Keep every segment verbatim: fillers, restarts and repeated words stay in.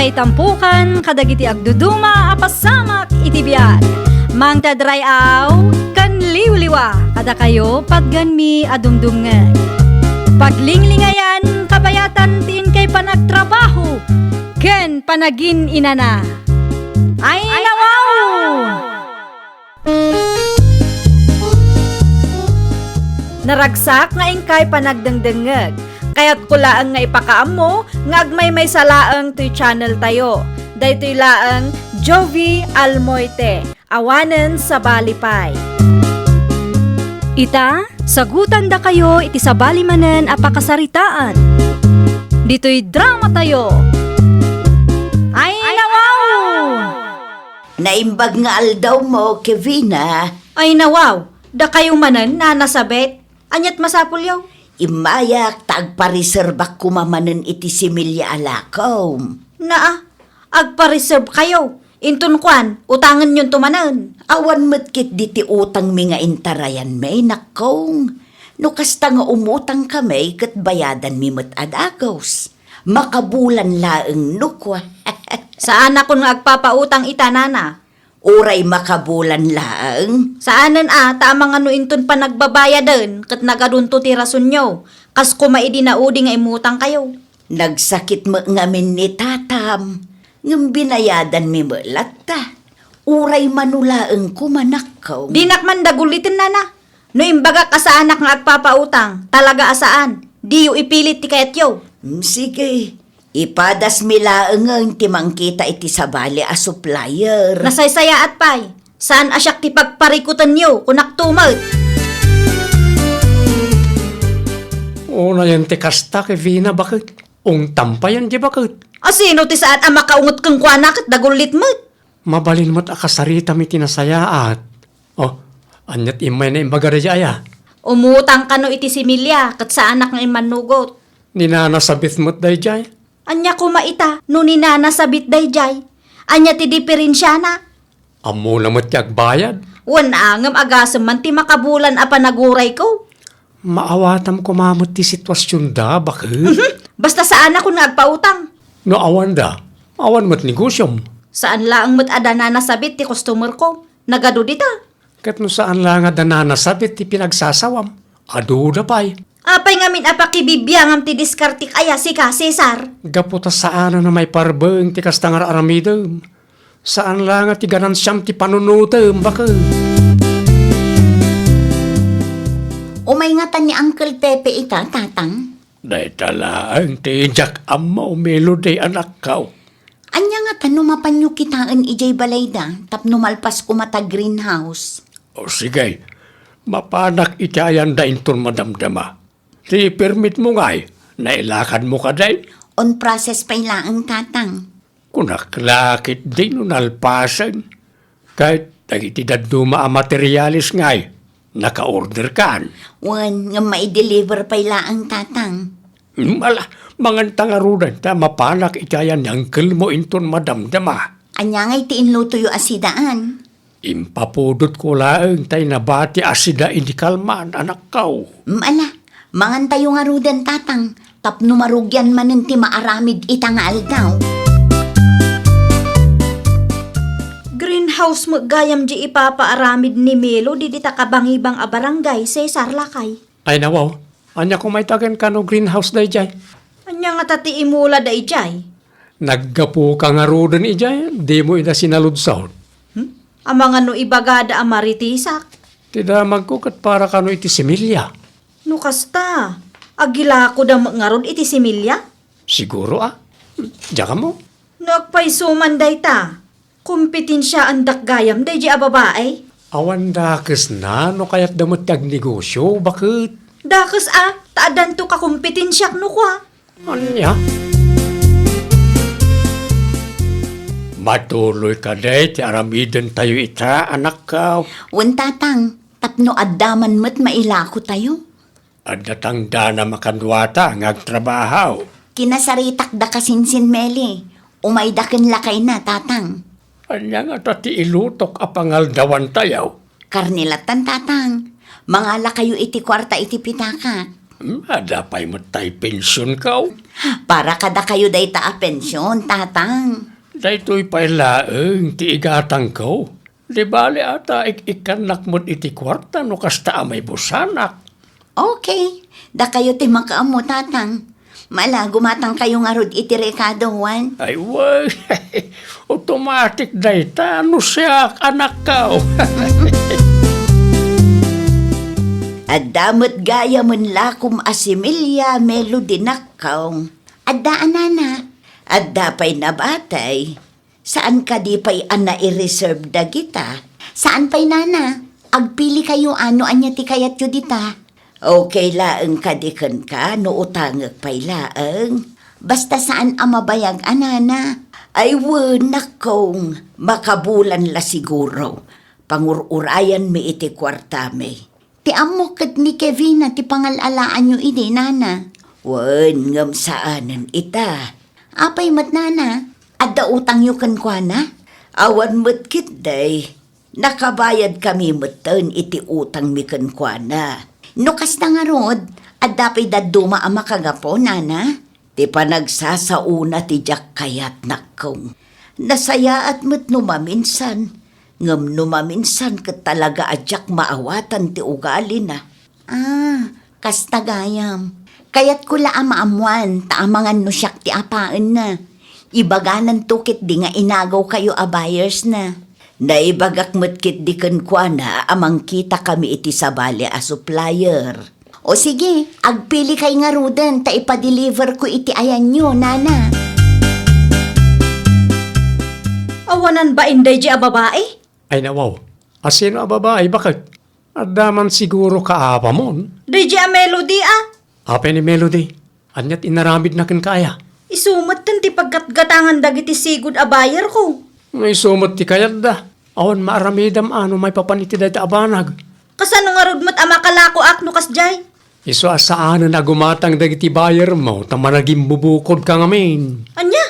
Ay tampukan kadagiti agduduma a pasamak iti biag. Mangted ray-aw ken liwliwa kadakayo patgenmi a dumdumngeg. Paglinglingayan kabayatan ti inkay panagtrabaho ken panagin-inana. Ay, nawaw! Naragsak nga inkay panagdengdengngeg. Kayatko laeng nga ipakaammo nga agmaymaysa laeng toy channel tayo. Daytoy laeng Jovi Almoite, awanen sabali pay. Ita, sagutandakayo iti sabali manen a pakasaritaan. Ditoy drama tayo. Ay, nawaw! Naimbag nga aldawmo, Kevina. Ay, nawaw, dakayo manen, Nana Sabet. Aniat masapulyo? Immayak ta agpareserbak koma manen iti similya a lakom. Naa, agpareserb kayo. Inton kuan, utangenyon to manen. Awan met ketdi ti utangmi nga intarayanmi, nakkong. No kasta nga umutang kami, ket bayadanmi met a dagus. Makabulan laeng no kua. Saanakon nga agpapautang ita, Nana. Uray makabulan laeng? Saanen a, ta amangan no inton panagbabayaden, ket nagadunto ti rasonyo. Kas koma idi naudi nga immutang kayo. Nagsakit met ngamin ni tatam, ngem binayadanmi met latta. Uray mano laeng koma, nakkong. Dinak man daguliten, Nana. No imbagak a saanak nga agpapautang, talaga a saan. Diyo ipilit ti kayatyo. Mm, sige. Ipadasmi laengen ti mangkita iti sabali a supplier. Nasaysayaat pay. Saan a siak ti pagparikutenyo, kunak to met. Unayen ti kasta, Kevina, baket. Ungtampayen di baket. A sino ti saan a makaunget kenkuana ket dagullit met? Mabalin met a kasaritam iti nasayaat. Oh, aniat immay naimbagada daydiay a? Umutang kano iti similya, ket saanak nga immannugot. Ni Nana Sabit met daydiay. Ania koma ita, no ni Nana Sabit daydiay? Ania ti diferensiana? Ammona met ti agbayad. Wen a, ngem agasem man ti makabulan a panagurayko. Maawatam koma met ti situasionda, baket. Mhm. Basta saanakon nga agpautang. No awanda, awan met negosiom. Saan laeng met a da Nana Sabit ti customerko. Nagadu dita. Ket no saan laeng a da Nana Sabit ti pinagsasawam, aduda pay. Apay ngamin a pakibibiangam ti diskartek aya, sika, Cesar? Gapu ta saanen a maiparbaeng ti kasta nga ar-aramidem. Saan laeng a ti ganansiam ti panunotem, baket. Umay ngata ni Uncle Pepe ita, Tatang? Dayta laeng ti diak ammo, Melody, anakko. Ania ngata no mapanyo kitaen idiay balayda tapno malpas koma ta greenhouse? O sige, mapanak iti ayanda inton madamdama. Ti permitmo ngay, nailakadmo kadi? On process pay laeng, Tatang. Kunak la ketdi no nalpasen. Ket dagiti dadduma a materialis ngay, naka-orderkan? Wen, ngem mai-deliver pay laeng, Tatang. Hmm, ala, manganta ngaruden ta mapanak iti ayan ni Uncle mo inton madamdama. Ania ngay ti inlutoyo a sidaan? Impapudotko laeng tay nabati a sida idi kalman, anakko. Mm, ala, mangantayo ngaruden, Tatang, tapno marugian manen ti maaramid ita nga aldaw. Greenhouse met gayam di ipapaaramid ni Melo dita kabangibang a barangay, Cesar, lakay. Ay, nawaw. Ania koma ita ken kano greenhouse daydiay? Ania ngata ti imula daydiay? Naggapuka ngaruden idiay, dimo ida sinaludsod. Hmm? Amangan no ibagada a maritisak? Ti damagko ket para kano iti similya. No kasta, agilakoda met ngarud iti similya? Siguro a. Diak ammo. No agpayso man dayta, kompetensiaandak gayam daydiay a babai? Awan dakesna no kayatda met ti agnegosio, baket. Dakes a, ta addanto kakompetensiak no kua. Ania? Matuloy kadi ti aramidentayo ita, anakko? Wen, Tatang, tapno adda man met mailakotayo. Adda tangdanam a kaduata nga agtrabaho. Kinasaritak da kasinsin, Meli. Umayda ken lakayna, Tatang. Ania ngata ti ilutok a pangaldawantayo? Karne lattan, Tatang. Mangalakayo iti kuarta iti pitakak. Hmm, adda pay met tay pensionko. Para kadakayo dayta a pension, Tatang. Daytoy pay laeng ti igatangko. Di bali a ta ik-ikkannak met iti kuarta no kasta a maibusanak. Okay. Dakayo ti makaammo, Tatang. Mala, gumatangkayo ngarud iti rekado, wen? Ay, wen. Automatic dayta no siak, anakko. Adda met gayamen lakom a similya, Melody, nakko. Adda a, nana. Adda pay nabatay. Saan kadi pay a nai-reserve dagita? Saan pay, nana? Agpilikayo a no ania ti kayatyo dita. Okay laeng kadi kenka no utangek pay laeng? Basta saan a mabayag a, nana. Ay wen, nakkong, makabulan la siguro. Pangur-urayanmi iti kuartami. Ti ammok ket ni Kevina ti pangal-alaanyo idi, nana. Wen, ngem saanen ita. Apay met, nana? Adda utangyo kenkuana? Awan met ketdi. Nakabayadkami metten iti utangmi kenkuana. No kasta ngarud, adda pay dadduma a makagapu, nana? Ti panagsasaona ti diak kayat, nakkong. Nasayaat met no maminsan, ngem no maminsan ket talaga a diak maawatan ti ugalina. Ah, kasta gayam. Kayatko la a maammuan ta amangan no siak ti apaenna. Ibagananto ketdi nga inagawkayo a buyers na. Naibagak met ketdi kenkuana a mangkitakami iti sabali a supplier. O sige, agpilikay ngaruden ta ipadeliverko iti ayanyo, nana. Awanan bain daydi a babai? Ay, nawaw. Asino a babai, baket? Adda man siguro kaapamon? Daydi a Melody a. Apay ni Melody? Aniat inaramidna kenka aya? Isu metten ti paggatgatangan dagiti sigud a buyerko. Nga isu met ti kayatda. Awan maaramidam a no maipapan iti dayta a banag. Kasano ngarud met a makalakoak no kasdiay? Isu a saanen a gumatang dagiti buyermo ta managimbubukodka ngamin. Ania?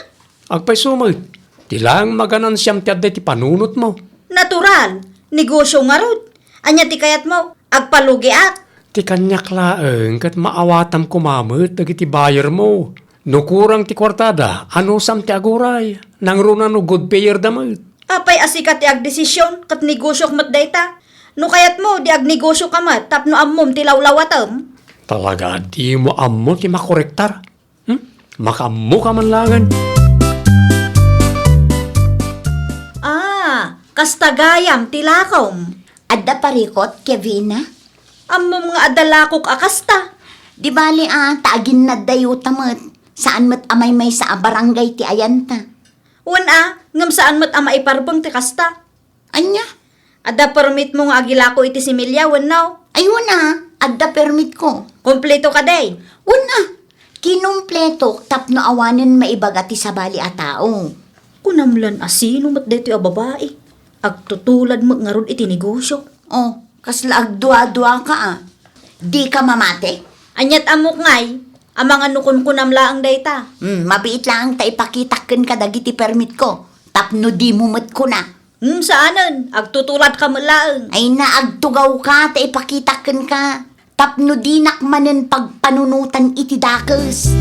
Agpayso met, ti laeng maganansiam ti adda iti panunotmo. Natural, negosyo ngarud. Ania ti kayatmo? Agpalugiak? Ti kaniak laeng ket maawatam koma met dagiti buyermo. No kurang ti kuartada, anusam ti aguray? Nangruna no good payer da met. Apay a sika ti agdesision ket negosyok met dayta? No kayatmo, di agnegosyo ka met tapno ammom ti lawlawatem. Talaga a dimo ammo ti makorektar? Hmm? Makaammoka man laengen. Ah, kasta gayam ti lakom. Adda parikot, Kevina? Ammom nga adda lakok a kasta. Di bali a, ta aginnaddayo ta met. Saan met a maymaysa a barangay ti ayanta. Wen a, ngem saan met a maiparbeng ti kasta. Ania? Adda permitmo nga agilako iti similya wenno? Ay, wen a, adda permitko. Kompleto kadi? Wen a, kinumpletok tapno awanen maibaga ti sabali a tao. Kunam lan a sino met daytoy a babai? Agtutulad met ngarud iti negosyo. Oh, kasla agduaduaka a. Dika mamati? Aniat ammok ngay? Amangan no kunkunam laeng dayta. Hmm, mabiit laeng ta ipakitak kenka dagiti permitko. Tapno dimo met kuna. Hmm, saanen, agtutuladka met laeng. Ay na, agtugawka ta ipakitak kenka. Tapno dinak manen pagpanunotan iti dakes.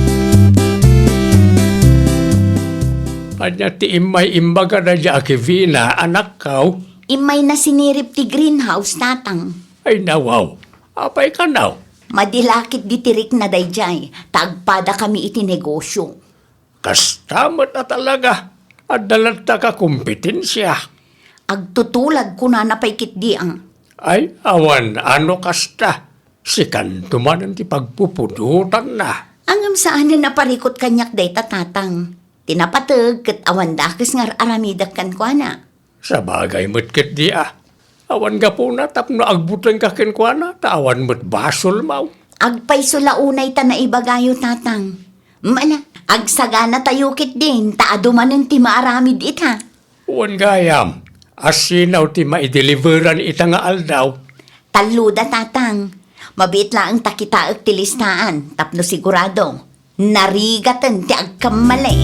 Ania ti immay imbaga daydi a Kevina, anakko? Immayna sinirip ti greenhouse, tatang. Ay, nawaw. Apay kano? Madi la ketdi ti rikna daydiay, ta agpadakami iti negosyo. Kasta met a talaga, adda latta kakompetensia. Agtutulad kunana pay ketdi a. Ay, awan a no kasta, sikanto manen ti pagpupudotanna. Ngem saanen a parikot kaniak dayta, tatang. Ti napateg ket awan dakes nga ar-aramidek kenkuana. Sabagay met ketdi a. Awan gapuna tapno agbutengka kenkuana, ta awan met basolmo. Agpayso la unay ta naibagayo, tatang. Mala, agsaganatayo ketdin, ta adu manen ti maaramid ita. Wen gayam, asino ti maideliveran ita nga aldaw? Talloda, tatang. Mabiit laeng ta kitaek ti listaan, tapno sigurado. Narigaten ti agkammali.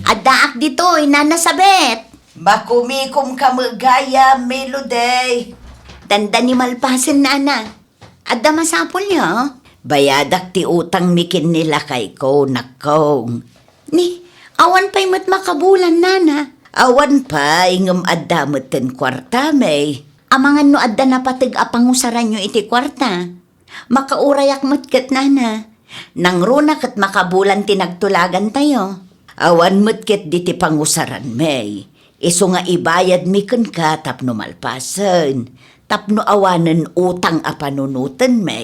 Addaak ditoy, Nana Sabet. Makumikomka met gayam, Melody. Dandani malpasen, Nana. Adda masapulyo? Bayadak ti utangmi ken ni lakayko, nakkong. Ni, awan pay met makabulan, nana. Awan pay, ngem adda metten kuartami. Amangan no adda napateg a pangusaranyo iti kuarta. Makaurayak met ket, nana. Nangruna ket makabulan ti nagtulagantayo. Awan met ketdi ti pangusaranmi. Isu nga ibayadmi kenka tapno malpasen, tapno awanen utang a panunotenmi.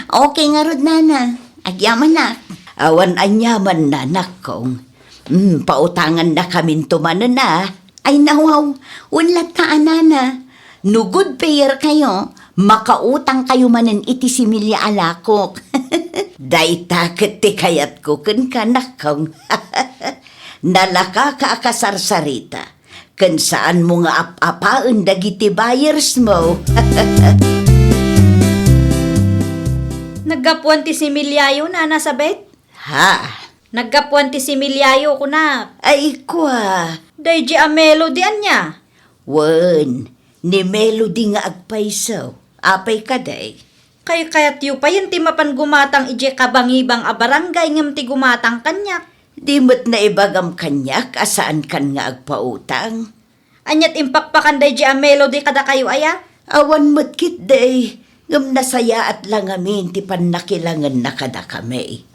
Okay ngarud, nana. Agyamanak. Awan aniaman, nanakkong. Hmm, pautangannakaminto manen a. Ay, nawaw, wen latta a, nana. No good payer kayo, makautang kayo manen iti similya a lakok. Dayta ket ti kayatko kenka, nakkong. Nalakaka a kasarsarita, ken saanmo nga ap-apaen dagiti buyers mo. Naggapuan ti similyayo, Nana Sabet? Ha? Naggapuan ti similyayo, kunak. Ay, kua. Daydi a Melody ania? Wen, ni Melody nga agpayso. Apay kadi? Kaykayatyo payen ti mapan gumatang idiay kabangibang a barangay ngem ti gumatang kaniak. Di met naibagam kaniak a saankan nga agpautang. Aniat impakpakan daydi a Melody kadakayo aya? Awan met ketdi, ngem nasayaat la ngamin ti pannakilangenna kadakami.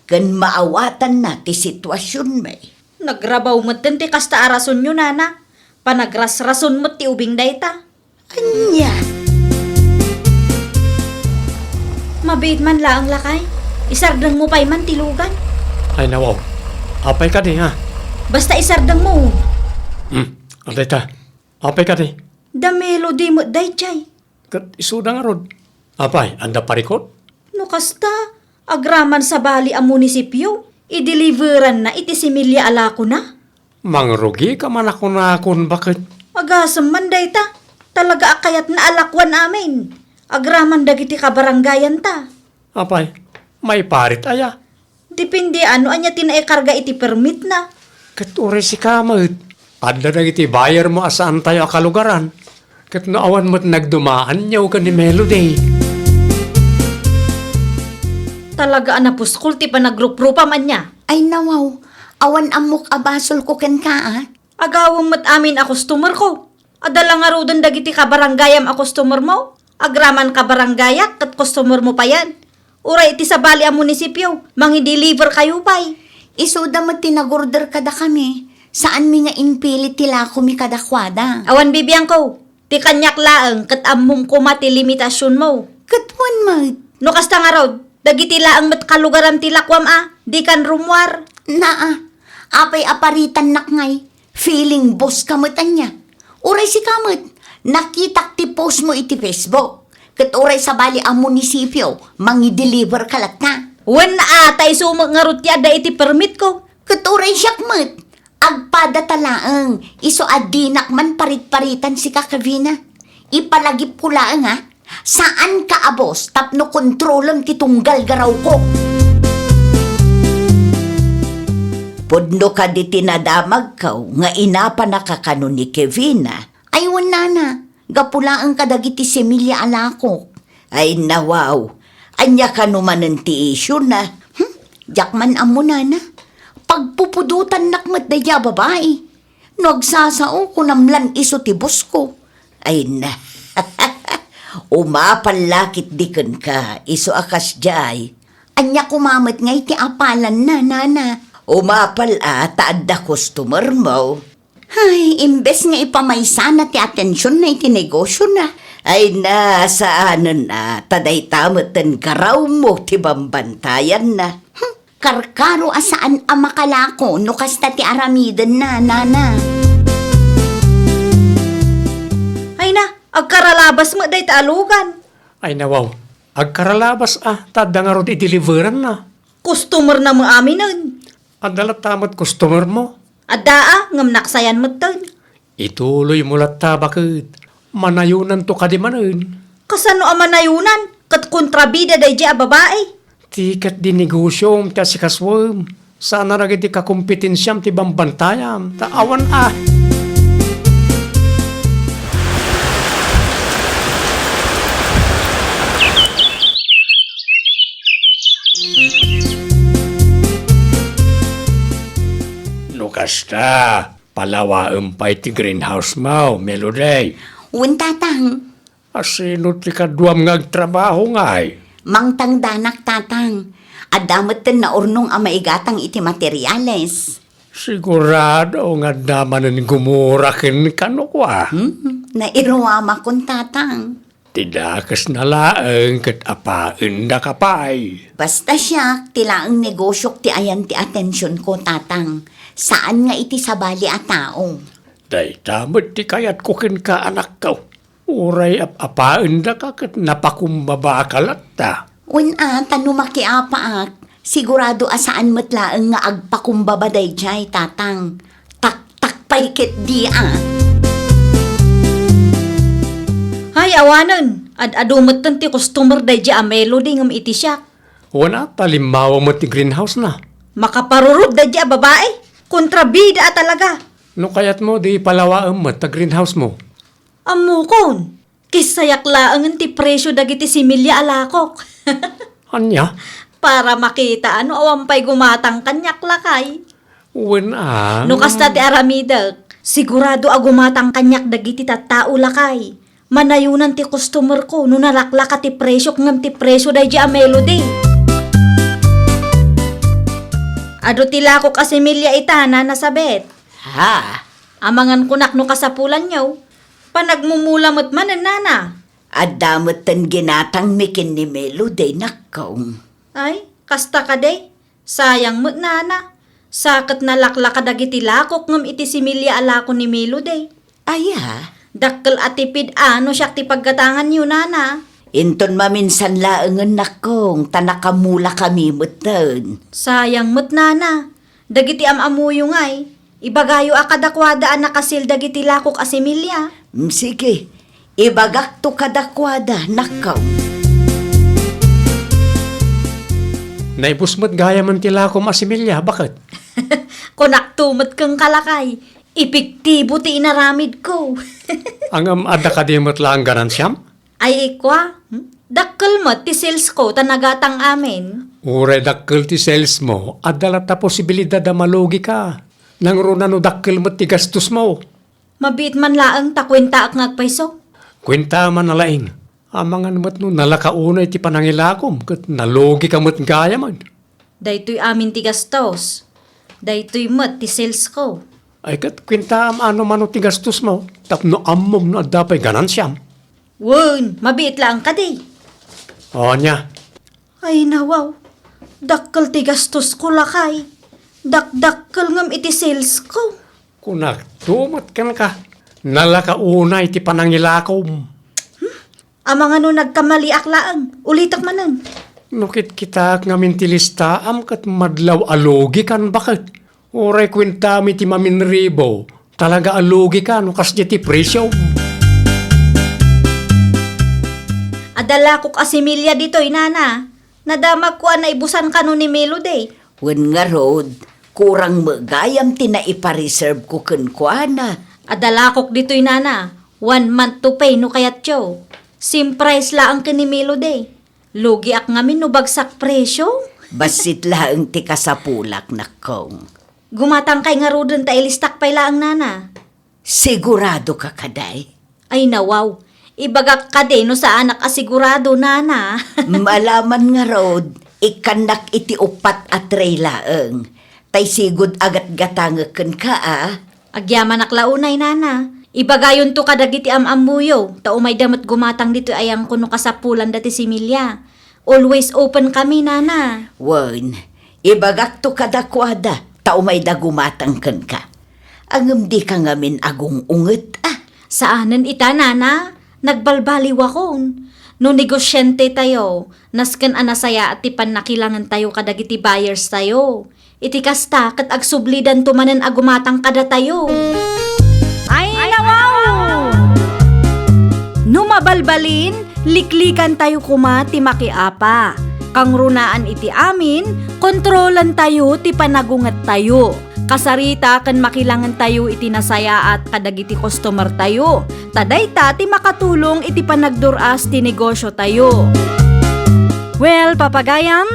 Ken maawatanna ti situasionmi. Nagrabaw metten ti kasta a rasonyo, nana. Panagrasrason met ti ubing dayta. Ania? Mabiit man laeng, lakay. Isardengmo pay man ti lugan. Ay, nawaw. Apay kadi, ha? Basta isardengmo. Hmm, adayta. Apay kadi? Da Melody met daydiay. Ket isuda ngarud. Apay, adda parikut? No kasta, agraman sabali a munisipio, ideliveranna iti similya a lakona. Mangrugika man a kunakon, baket. Agasem man dayta. Talaga a kayatna a lakuan amin. Agraman dagiti kabaranggayanta. Apay, maiparit aya? Depende a no ania ti naikarga iti permitna. Ket uray sika met, adda dagiti buyer mo a saantayo a kalugaran. Ket no awan met nagdumaanyo ken ni Melody. Talaga a napuskol ti panagruprupam ania. Ay nawaw, awan ammok a basolko kenka, a. Agawem met amin a customerko. Adda la ngaruden dagiti kabaranggayam a customermo. Agraman kabaranggayak ket customermo payen. Uray iti sabali a munisipio, mangideliverkayo pay. Isuda met ti nagorder kadakami. Saanmi nga impilit ti lakomi kadakuada. Awan bibiangko. Ti kaniak laeng ket ammom koma ti limitasionmo. Ket wen met. No kasta ngarud, dagiti laeng met kalugaram ti lakuam a, dikan rummuar. Naa, apay a paritannak ngay? Feeling boss ka met ania? Uray sika met, nakitak ti post mo iti Facebook. Ket uray sabali a munisipio, mangideliver ka latta. Wen a, ta isu met ngarud ti adda iti permitko. Ket uray siak met, agpada ta laeng, isu a dinak man paritparitan sika, Kevina. Ipalagipko laeng, a, saanka a boss tapno kontrolem ti tunggal garawko. Pudno kadi ti nadamagko nga inapanaka kano ni Kevina? Ay, wen nana, gapu laeng kadagiti similya a lakok. Ay, nawaw, ania kano manen ti isyuna? Hmm? Diak man ammo, nana. Pagpupudotannak met daydiay a babai. No agsasao, kunam lan isu ti boss ko. Ay na. Umapal la ketdi kenka, isu a kasdiay. Ania koma met ngay ti apalanna, nana? Umapal a ta adda customer mo. Ay, imbes nga ipamaysana ti atensionna iti negosiona. Ay na, saanen a, ta dayta metten garawmo ti bambantayanna. Hmm. Karkaro a saan a makalako no kasta ti aramidenna, nana. Ay na, agkaralabas met dayta a lugan. Ay nawaw, agkaralabas a, ta adda ngarud ideliveranna. Customer na met aminen. Adda latta met customer mo? Adda a, ngem naksayan metten. Ituloy mo latta, baket. Manayonanto kadi manen. Kasano a manayunan? Ket kontrabida daydiay a babai. Ti ket di negosiom ti asikasuem. Saan a dagiti kakompetensiam ti bambantayan. Ta awan a. Ah, palawaem pay ti greenhouse mo, Melody. Wen, Tatang. Asino ti kaduam nga agtrabaho ngay? Mangtangdanak, Tatang. Adda metten naurnong a maigatang iti materiales. Sigurado nga adda manen gumura kenka no kua. Hmm, nairuamakon, Tatang. Ti dakesna laeng ket apaendaka pay. Basta siak, ti laeng negosiok ti ayan ti atensionko, Tatang. Saan nga iti sabali a tao. Dayta met ti kayatko kenka, anakko. Uray ap-apaendaka ket napakumbabaka latta. Wen a, ta no makiapaak, sigurado a saan met laeng nga agpakumbaba daydiay, Tatang. Taktak pay ketdi a. Hay, awanen, ad-adu metten ti customer daydiay a Melody ngem iti siak. Wen a, ta limmawa met ti greenhouse na. Makaparurod daydiay a babai. Kontrabida a talaga. No kayatmo, di palawaem met ta greenhouse mo. Ammokon, kissayak laengen ti presio dagiti similya a lakok. Ania? Para makita no awan pay gumatang kaniak, lakay. Wen a. No kasta ti aramidek, sigurado a gumatang kaniak dagiti tattao, lakay. Manayonan ti customer ko no nalaklaka ti presiok ngem ti presio daydiay a Melody. Adu ti lakok a similya ita, Nana Sabet. Ha? Amangan kunak no kasapulanyo. Panagmumula met manen, Nana. Adda metten ginatangmi ken ni Melody, nakkong. Ay, kasta kadi? Sayang met, Nana. Sa ket nalaklaka dagiti lakok ngem iti similya a lako ni Melody. Aya? Dakkel a tipid a no siak ti paggatanganyo, Nana. Inton maminsan laengen, nakkong, ta nakamulakami metten. Sayang met, Nana. Dagiti am-ammoyo ngay, ibagayo a kadakuada a nakasil dagiti lakok a similya. Mm, sige, ibagakto kadakuada, nakkong. Naibus met gayamen ti lakom a similya, baket? Kunakto met kenka, lakay, epektibo ti inaramidko. Ngem adda kadi met laeng ganansiam? Ay, ikua, hmm? Dakkel met ti sales ko ta nagatang amin. Uray dakkel ti sales mo, adda latta posibilidad a malugika. Nangruna no dakkel met ti gastos mo. Mabiit man laeng ta kuentaak nga agpayso. Kuenta man a laeng. Amangan met no nalaka unay ti panangilakom ket nalugika met gayamen. Daytoy amin ti gastos. Daytoy met ti sales ko. Ay, ket kuentaam a no mano ti gastos mo, tapno ammom no adda pay ganansiam. Wen, mabiit laeng kadi. O, ania? Ay, nawaw. Dakkel ti gastos ko, lakay. Dakdakkel ngem iti sales ko. Kunakto met kenka, nalaka unay ti panangilakom. Amangan no nagkamaliak laeng, ulitek manen. No kitkitaak ngamin ti listaam ket madlaw a lugikan, baket? Uray kuentaam iti maminribo, talaga a lugika no kasdi ti presio. Adda lakok a similya ditoy, Nana. Nadamagko a naibusan kano ni Melody. Wen ngarud, kurang met gayam ti naipareserve ko kenkuana. Adda lakok ditoy, Nana. One month to pay no kayatyo. Same price laeng ken ni Melody. Lugiak ngamin no bagsak presio. Bassit laeng ti kasapulak, nakkong. Gumatangkay ngaruden ta ilistak pay laeng, Nana. Siguradoka kadi? Ay, nawaw. Ibagak kadi no saanak a sigurado, Nana. Malaman ngarud, ikkannak iti uppat a tray laeng. Tay sigud a gatgatangek kenka a. Agyamanak la unay, Nana. Ibagayonto kadagiti am-ammoyo, ta umayda met gumatang ditoy ayangko no kasapulanda ti similya. Always open kami, Nana. Wen, ibagakto kadakuada, ta umayda gumatang kenka. Ngem dika ngamin agung-unget a. Saanen ita, Nana. Nagbalbaliwakon. No negosiante tayo, nasken a nasayaat ti pannakilangentayo kadagiti buyers tayo. Iti kasta, ket agsublidanto manen a gumatang kadatayo. Ay, nawaw! No mabalbalin, liklikantayo koma ti makiapa. Kangrunaan iti amin, kontrolantayo ti panagungettayo. Kasarita ken makilangentayo iti nasayaat kadagiti customertayo. Ta dayta ti makatulong iti panagdur-as ti negosiotayo. Well, papagayam,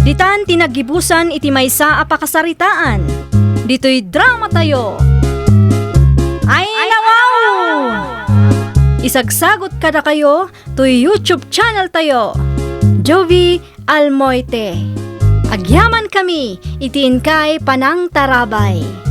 ditan ti naggibusan iti maysa a pakasaritaan. ditoy dramatayo. Ay, nawaw! Isagsagot kadakayo toy YouTube channeltayo, Jovie Almoite. Agyamankami iti inkay panangtarabay.